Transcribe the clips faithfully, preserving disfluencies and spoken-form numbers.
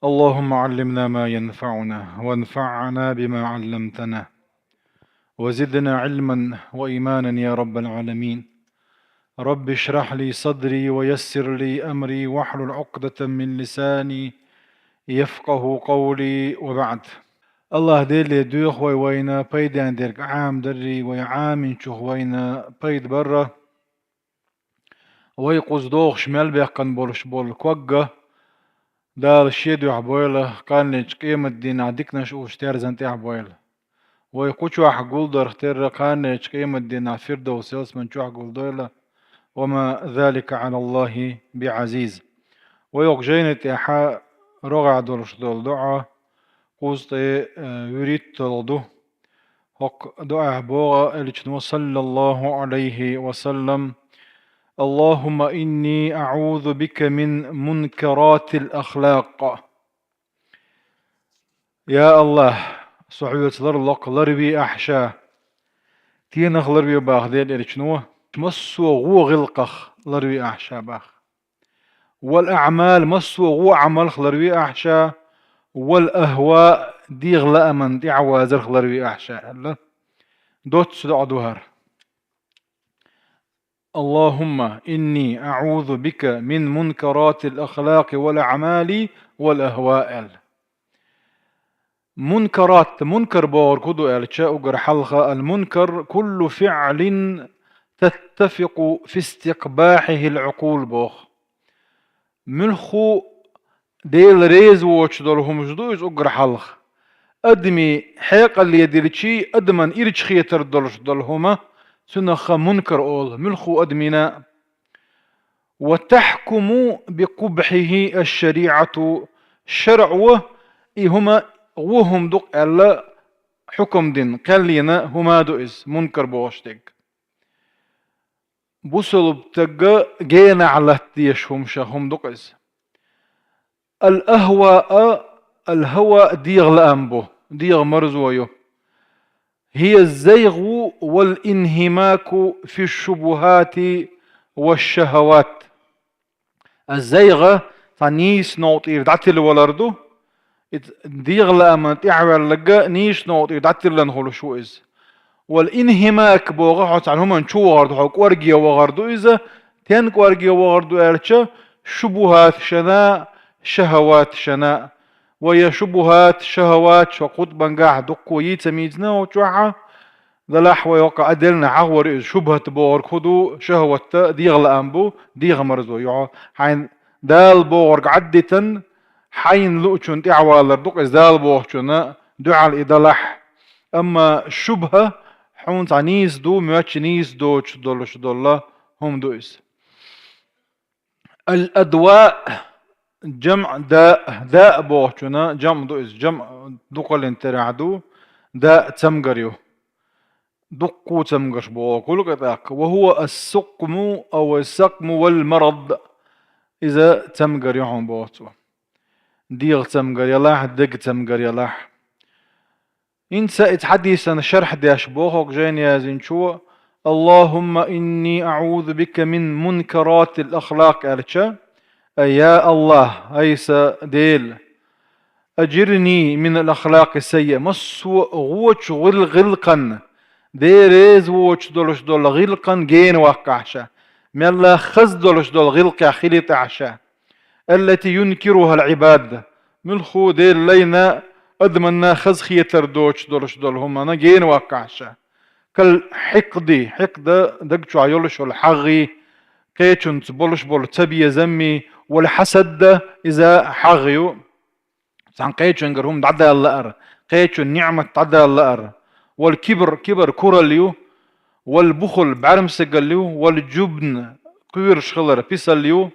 اللهم علمنا ما ينفعنا وانفعنا بما علمتنا وزدنا علما وإيمانا يا رب العالمين. رب اشرح لي صدري ويسر لي أمري واحلل عقدة من لساني يفقه قولي وبعد. Аллах Деле доьху вай вайна пайден дерг Ӏамадарра, вай Ӏаминчух вайна пайда барра. Вай кхуза догӀуш мел баьккхина болуш болу ког а Дала Шен дуьхьа бойла, кханечу къематдийнахь диканаш уьш терзан тӀехь бойла. Вай кху чохь гулдарх терра кханечу къематдийнахь Фирдовс ялсаман чохь гулдойла. وما ذلك على الله بعزيز. Вай хӀокху жайна тӀехь рогӀехь долуш долу доӀа кхуза тӀе, э, вуьрхӀитталгӀа ду. ХӀокху доӀехь боху элчано, саллаллаху Ӏалайхи ва саллам: اللهم إني أعوذ بك من منكرات الأخلاق. Я Аллах, со хьоьца ларло-кх, ларве ахь ша. Стенах ларве баха Делан элчано? Массо а вон гӀиллакхах ларве ахь ша баха. والأعمال, массо а вон Ӏамалх ларве ахь ша, والأهواء, дегӀан лааман тӀаьхьавазарх ларве ахь ша, аьлла. Доцца доӀа ду хӀара. اللهم إني أعوذ بك من منكرات الأخلاق والأعمال والأهواء, аьлла. Мункарат, мункар бохург хӀун ду аьлча, уггар хьалха, المنكر كل فعل تتفق في استقباحه العقول боху. Муьлхха Дела реза воцуш долу хӀумаш ду иза уггар хьалха. Адамийн хьекъале дилчий, адаман ирча хетар долуш долу хӀума, цунах мункар олу, муьлхха адамийн а. وتحكم بقبحه الشريعة, шарӀо и хӀума вон хӀума ду-кх аьлла хьукам дина, кхел йина хӀума ду иза, мункар бохуш дерг. Бусалба стаг генахь латта дезаш хӀумаш, хӀума ду-кх иза. الأهواء, الهوى дегӀан лаам бу, дегӀан марзо ю. هي الزيغ والانهماك في الشبهات والشهوات. АззайгӀа цхьа нийса новкъа тӀера дӀатилла валар ду. Иза дегӀан лааман тӀаьхьаваьлларг нийса новкъа тӀера дӀатиллина хуьлуш ву иза. والانهماك боху хьо цхьана хӀуманна чу вахар ду, хьо кӀорге вахар ду иза. Стен кӀорге вахар ду аьлча, шубухаташна, шахаваташна. Вай шубухат, шахават, хӀокху хутбангахь дуккха йийца-мийцина хӀокху чохь а. Делахь вай хӀокху Ӏаделлина хьахор иза, шубхат бохург хӀун ду, шахават дегӀан лаам бу, дегӀан марзо ю хьо. Хьайна Дала бохург Ӏаддитан, хьайна луучунна тӀаьхьавалар ду-кх иза, Дала бохучунна дуьхьал и далахь. Амма шубха хьуна цхьа нийса ду, моьтту нийса доцуш долуш долу хӀума ду иза. الأدواء, جمع داء, داء бохучунна جمع ду иза, جمع дукхаллин терахь ду, داء цамгар ю. Дуккха цамгарш боху кхул-кх тӀаккха. وهو السقم أو السقم والمرض. Иза цамгар ю хьуна боху цо. ДегӀан цамгар ялахь, деган цамгар ялахь. ХӀинца иза хьадисан шархь деш боху хӀокху жайна яздинчо: اللهم إني أعوذ بك من منكرات الأخلاق аьлча, ай, я Аллах, ай сан Дела, أجرني من الأخلاق السيئة, массо а гӀочу гӀил-, гӀиллакхан, Дела реза воцуш долуш долу гӀиллакхан гена ваккхахь ша, мелла хаза долуш долу гӀиллакхех хилийтахь ша. التي ينكرها العباد, муьлхха Дела лайна адаманна хазахетар доцуш долуш долу хӀуманна гена ваккхахь ша. كالحقد, хьикъда даг чохь йолуш йолу хьагӀий, кхечуьнца болуш болу цабезаммий, والحسد, иза хьагӀ ю. Цхьана кхечуьнгара хӀума дӀадала лаар, кхечун ниӀмат дӀадала лаар. والكبر, кибар куралла ю. والبخل, бӀаьрмсигалла ю. والجبن, кхоьруш хилар писалла ю.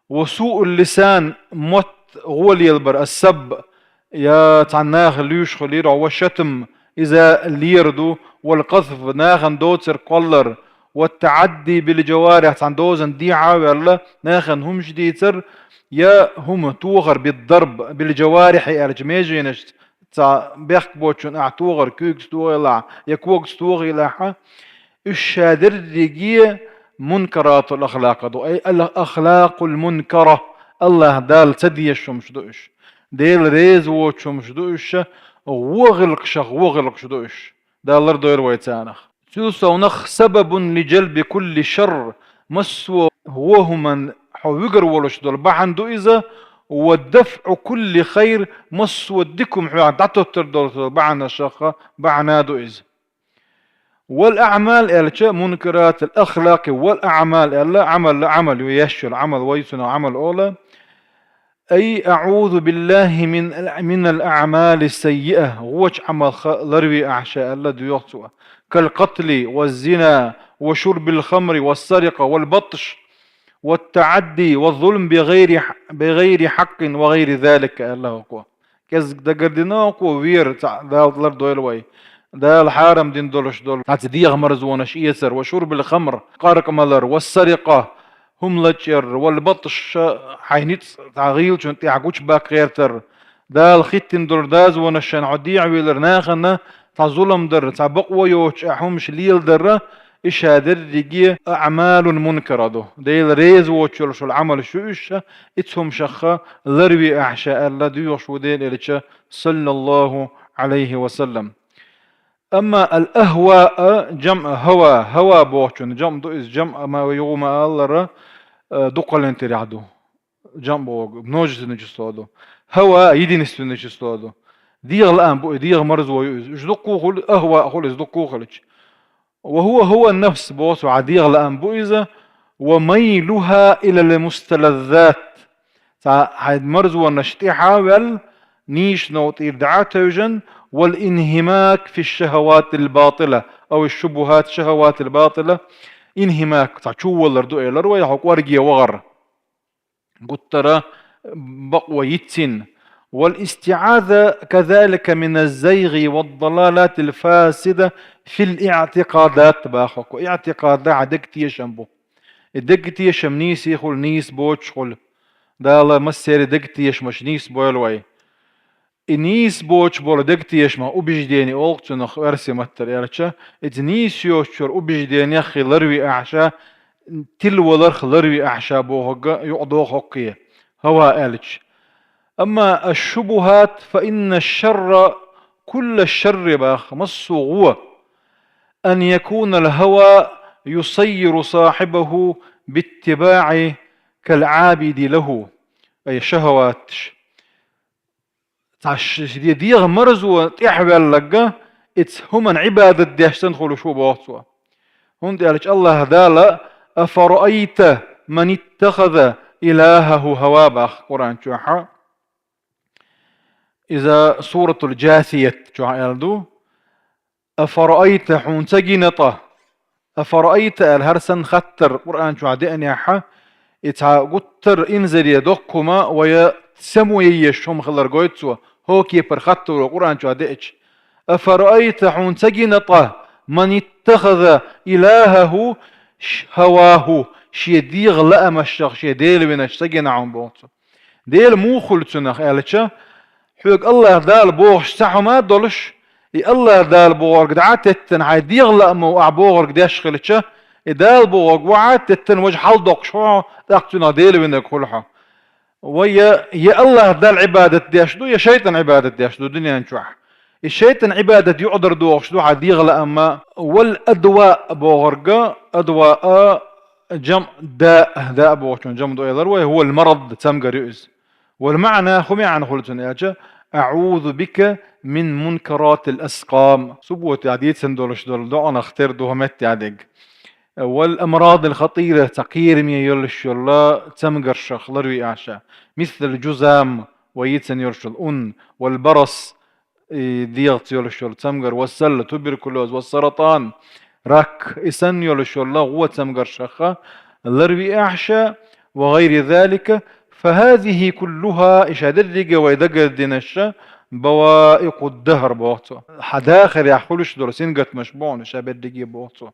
وسوء اللسان, мотт гӀо лелабар, السب, я цхьана нахе луьйш хилира, والشتم, иза лер ду. والقذف, нахана доцург кхоллар. والتعدي بالجوارح, цхьана дозанна дехьа а ваьлла, нахана хӀумаш дийцар, я хӀума тохар, بالضرب بالجوارح аьлча, меженашца цхьа бехк боцчунна ахь тохар, куьйгаш тохийлахь, я когаш тохийлахь, уьш ша дерриге мункаратул ахлакъ ду, ай, ал-, ахлакъул мункара, Аллах Дала ца дезаш хӀумаш ду уьш. Дела реза воцу хӀумаш ду уьш, вон гӀиллакхашах вон гӀиллакхаш ду уьш. Дала лардойла вай царах. Цул совнах: «سبب لجلب كل شر», массо а вон хӀуман хьо вуьгур волуш долу бахьана ду иза, «ودفع كل خير», массо а дика хӀума хьоьга дӀатоттур долуш долу бахьанашах бахьана ду иза. «والأعمال» аьлча, «منكرات الأخلاق والأعمال» аьлла, Ӏамал, Ӏамал ю, еш йолу Ӏамал, вай цунах Ӏамал ола. «أي أعوذ بالله من، من الأعمال السيئة», вочу Ӏамалх ларве ахь ша аьлла, доьху цо. «كالقتل والزنا وشرب الخمر والسرقة والبطش والتعدي والظلم بغير، بغير حق وغير ذلك», аьлла хӀокхо. КӀезиг дагардина хӀокхо вер, цхьаъ Дала лардойла вай. Дала хьарам дина долуш долу цхьацца дегӀан марзонаш эцар, «وشرب الخمر», къаркъа малар, «والسرقة», хӀума лачкъор, «والبطش», хьайн ницкъ цхьа гӀийлачунна тӀехь гучубаккха гӀертар, Дала хӀиттина долу дозанаш шайна хьо дехьавелар, нахана цхьа зулам дар, цхьа бакъо йоцуш ахь хӀумаш леладар, и ша дерриге «أعمال منكرة» ду. Дела реза воцуш йолуш йолу Ӏамалш ю уьш, и цу хӀумашах ларве ахь ша аьлла, доьхуш ву Делан Элча, саллаллаху Ӏалайхи ва саллам. Амма «الأهواء» жамъ «хӀава», «хӀава» бохучун жамъ ду иза, жамъ ма юха ма аллара, э, дукхаллин тӀехь ду. Жамъ бохург множественное число ду. «ХӀава» единственное число ду. ДегӀан лаам бу и, дегӀан марзо ю иза. Уьш дуккха а хуьлу, «أهواء» хуьлу иза дуккха а хилча. «وهو هوى النفس» боху цо, хьан дегӀан лаам бу иза, «وميلها إلى المستلذات». Цхьа хьайн марзонаш тӀаьхьа а ваьлла, нийсачу новкъа тӀера дӀа а тевжина, «والانهماك في الشهوات الباطلة أو الشبهات، الشهوات الباطلة». Инхимак, цхьа чувалар ду элира вай, хьо кӀорге вахар. Гуттара бакъо йицйина. «والاستعاذة كذلك من الزيغ والضلالات الفاسدة في الاعتقادات», боху хӀокхо. ИӀтикъад хьан деган тешам бу. И деган тешам нийса хуьлу, нийса боцуш хуьлу. Дала массеран деган тешамаш нийса бойла вай. И нийса боцуш болу деган тешамах, убеждение олу цунах оьрсийн маттара аьлча, иза нийса йоцучуьра убеждениех ларве ахь ша, тилаваларх ларве ахь ша бохург юкъадоху хӀокхе, «хӀава» аьлча. Амма «الشبهات فإن الشر كل الشر» боху, массо а гӀо, «أن يكون الهوى يسير صاحبه باتباع كالعابد له». Ай шахаваташ. Цхьа ш-, де-, дегӀан марзо тӀаьхьаваьлларг, иза хӀуманна Ӏибадат деш санна хуьлуш ву боху цо. ХӀунда аьлча АллахӀ Дала: «أفرأيت من اتخذ إلهه هواه» боху Къуръан чохь. Иза Суратул Джасият чохь аьлла ду. «أفرأيت», хьуна ца гина ткъа? «أفرأيت» аьлла, хӀара санна хаттар Къуръан чохь деанехь, и цхьа гуттар а инзаре доккха хӀума, вай само ян езаш хӀума хилар гойту цо, хӀокху кепара хаттаро Къуръан чохь деача. «أفرأيت», хьуна ца гина ткъа, «من اتخذ إلهه هواه», шен дегӀан лаамашах шен дела винарш ца гина хьуна боху цо. Дела муха хуьлу цунах аьлча, хьоьга АллахӀ Дала бохуш цхьа хӀума а долуш, и АллахӀ Дала бохург дӀа а теттина, хьайн дегӀан лаамо ахь бохург деш хилча, и Дала бохург ву а теттина, важа хьаладоккхуш хьо, тӀаккха цунах дела винарг хуьлу хьо. Вай я, я АллахӀ Далла Ӏибадат деш ду, я шайтӀан Ӏибадат деш ду дуьнен чохь. И шайтӀан Ӏибадат юкъадар дохуш ду хьан дегӀан лаамма. «والأدواء» бохург, «أدواء» жамъ «داء», «داء» бохучун жамъ ду элира вай, «هو المرض», цамгар ю иза. «والمعنى», хӀун маьӀна хуьлу цуьнан аьлча: «أعوذ بك من منكرات الأسقام». Субботехь дийцина долуш долу доӀанах тера ду хӀокху меттехь дерг. «والأمراض الخطيرة», цхьа кхераме йолуш йолу цамгаршах ларве ахь ша. «مثل الجذام», вай йийцина йолуш йолу ун, «والبرص», и дегӀаца йолуш йолу цамгар, «والسل», туберкулёз, «والسرطان», рак, и санна йолуш йолу гӀо цамгаршах ларве ахь ша, «وغير ذلك، فهذه كلها», и ша дерриге вай дагардинарш, «بوائق الدهر», боху цо. Хьан дахарехь хуьлуш долу сингаттамаш бу хьуна и ша берриге, боху цо.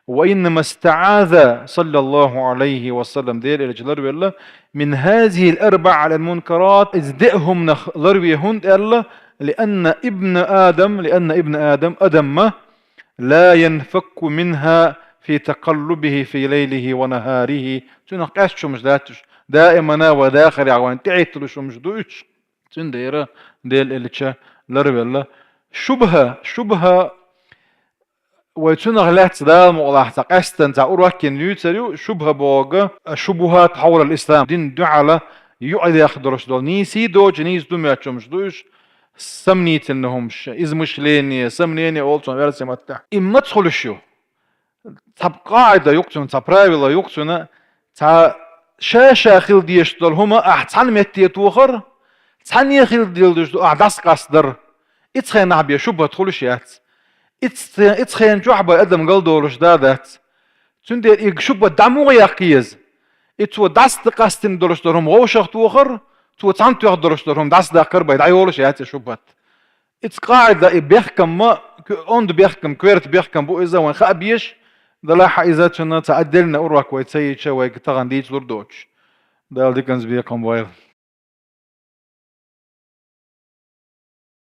«وإنما استعاذ صلى الله عليه وسلم», Делан Элча ларвелла, «من هذه الأربع المنكرات», иза деа хӀуманах ларве хӀунда аьлла, «لأن ابن آدم، لأن ابن آدم», адам ма, «لا ينفك منها في تقلبه في ليله ونهاره», цунах къаьсташ хӀумаш дац уьш, даимана вай дахарехь вайна тӀехӀитталуш хӀумаш ду уьш. Цундела Дела элча ларвелла. ШубхӀа, шубхӀа вай цунах лаьцна Дала мукъалахь цхьа къаьстина цхьа урок йина юьйцур ю, шубхӀа бохург, шубухӀат хьовлал ислам, дин дуьхьала юкъадаьккха долуш долу нийса доцуш, нийса ду моьттуш хӀумнаш ду уьш, сомнительни хӀумнаш, измышление, сомнение олу цунах версийн маттахь. И маца хуьлуш ю? Цхьа къаӀида ю-кх цуьнан, цхьа правило ю-кх цуьнан, цхьа ша-ша хила дезаш долу хӀума ахь цхьана метте тохар, цхьанне хила дезаш ду ахь дӀасакъастадар. Ицу хенахь бен шубхӀат хуьлуш яц. Ицу, ицу хенан чохь бен адам галдолуш да дац. Цундела и шубхӀат дӀа муха яккха еза? И цо дӀасакъастийна долуш долу хӀума вовшах тохар, цо цхьана тоьхна долуш долу хӀума дӀасадаккхар бен дӀайолуш яц и шубхӀат. Ицу къаӀида и бехкам ма, онда бехкам, коьрта бехкам бу иза, вайн хаа безаш, делахь а иза цуьнан цхьа отдельный урок вай ца йича, вайга тахана дийца лур доцуш. Дала диканца бекхам бойла.